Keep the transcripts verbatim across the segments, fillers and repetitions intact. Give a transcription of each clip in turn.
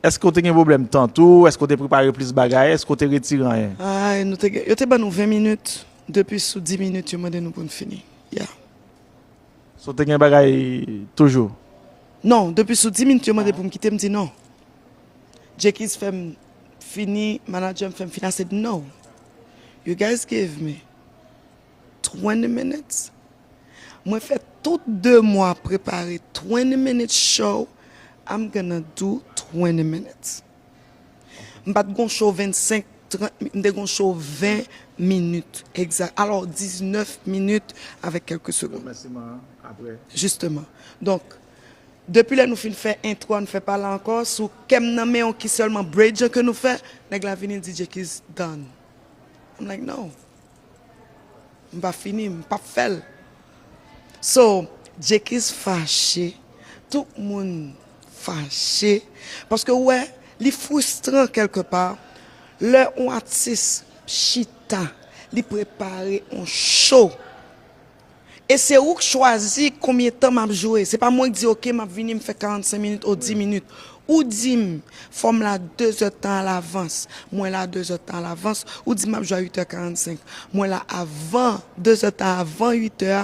Èske w te gen pwoblèm tan tou? Èske w te prepare plis bagay? Èske w te retire anyen? Ay, nou te gen, yo te ban nou ven minit. Depi sou dis minit, yo mande nou pou n fini. Yeah. So w te gen bagay toujou? Non, depi sou dis minit, yo mande pou m kite, m di non. Jekiz fè m fini, manadjè m fè m fini, I said no. You guys gave me twenty minutes. Mwen fè tout de mwa prepare twenty minutes show. I'm gonna do twenty minutes. M pa t gon show vennsenk, trant minit, m te gon show ven minit egzak. Alò, diznèf minit avèk kèlke segonn. Remèsiman apre. Jisteman. Donk, depi lè nou fin fè entwo a, nou fè pa la ankò, sou kè m nan men w ki sèlman bridge ke nou fè, nèg la vini di Jekiz done. I'm like, no. M pa fini, m p ap fè l. So, Jekiz fache, tout moun fache, paske ou wè, li fristran kèlke pa, lè yon atis chita, li prepare yon show. E se ou k chwazi konbyen tan m ap jwe. Se pa mwen k di, oke, m ap vini, m fè karannsenk minit ou dis minit. Ou di m, fò m la de zè tan alavans. Mwen la de zè tan alavans. Ou di m ap jwe a uit è karannsenk. Mwen la avan, de zè tan avan uit è a.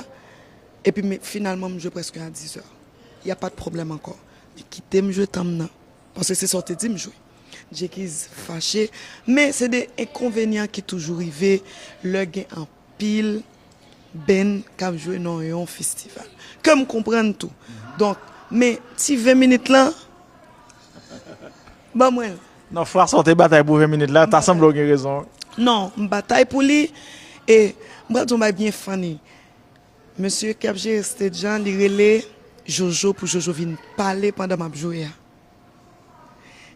Epi, men, finalman, m jwe prèske a dis è. Y a pa de pwoblèm ankò. Men kite m jwe tan m nan. Paske se sa w te di m jwe. Jekiz fache. Men se de enkonvenyan ki toujou rive lè gen anpil band k ap jwe nan yon festival. Ke m konprann tou. Donk, men ti ven minit lan, ban mwen l. Non, frè, sa w te batay pou ven minit la, ta sanble w gen rezon. Non, m batay pou li, e m pral di yon bagay byen funny. Mesye k ap jere stage lan, li rele Jojo pou Jojo vin pale pandan m ap jwe a.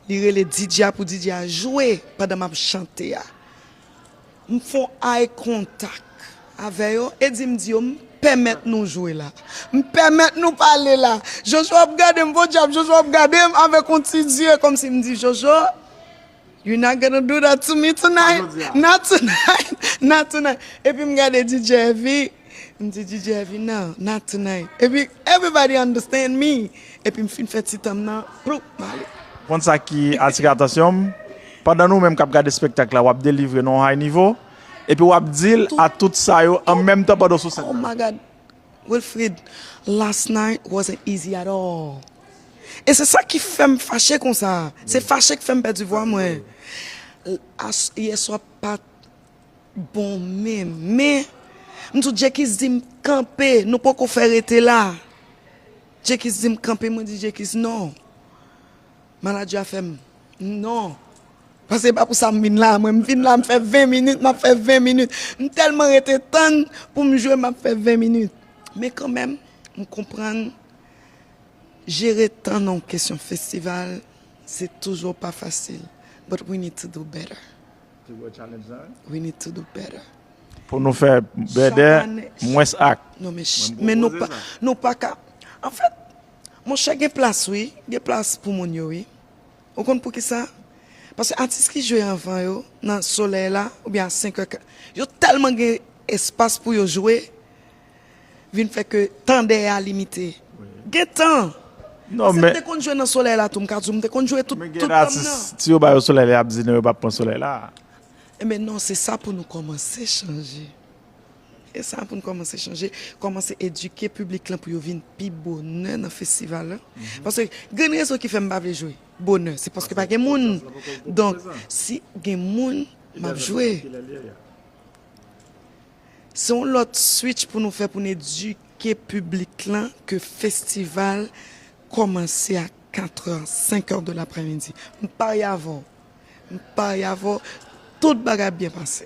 Li rele D J a pou D J a jwe pandan m ap chante a. M fè yon eye contact avè yo e di m di yo, m pèmèt nou jwe la. M pèmèt nou pale la. Jojo ap gade m, podyab, Jojo ap gade m avèk yon ti zye kòmsi m di, Jojo, you're not gonna do that to me tonight. Not tonight. Not tonight. Epi m gade D J Heavy, m di, D J Heavy, no, not tonight. Epi everybody understand me. Epi m fin fè ti tan m nan, ploup, m ale. Konn sa ki atire atansyon m, pandan nou menm k ap gade espektak la, w ap delivre nan yon high nivo, epi w ap di l a tout sa yo an menm tan pandan w sou sèn nan. Oh my God. Wilfrid, last night wasn't easy at all. E se sa ki fè m fache konsa. Se fache k fè m pèdi vwa mwen. Yèswa pa t bon menm. Men, m di w, Jekiz di m kanpe, nou poko fè rete la. Jekiz di m kanpe, mwen di Jekiz non. Manadjè a fè m non. Paske se pa pou sa m vin la. Mwen, m vin la, m fè ven minit, m ap fè ven minit. M tèlman rete tann pou m jwe, m ap fè ven minit. Men kanmenm, m konprann jere tan nan yon kesyon festival, se toujou pa fasil. But we need to do better. We need to do better. Pou nou fè better, mwens ak. Non, men, men nou pa, nou pa ka. Anfèt, monchè, gen plas, wi. Gen plas pou moun yo, wi. Ou konn poukisa? Paske atis ki jwe anvan yo, nan solèy la, oubyen a senk è, yo tèlman gen espas pou yo jwe, vin fè ke tan dèyè a limite. Gen tan. Non, men. Si m te konn jwe nan solèy la tou, m ka di w, m te konn jwe tout tan m nan. Men gen atis, si yo ba yo solèy la, y ap di non, yo p ap pran solèy la. Enben non, se sa pou nou kòmanse chanje. E sa pou n kòmanse chanje, kòmanse edike piblik lan pou yo vin pi bonè nan festival la. Paske grenn rezon ki fè m pa vle jwe bonè, se paske pa gen moun. Donk, si gen moun, m ap jwe. Se yon lòt switch pou nou fè pou n edike piblik lan ke festival kòmanse a kat è, senk è de laprèmidi. M parye avè w. M parye avè w. Tout bagay ap byen pase.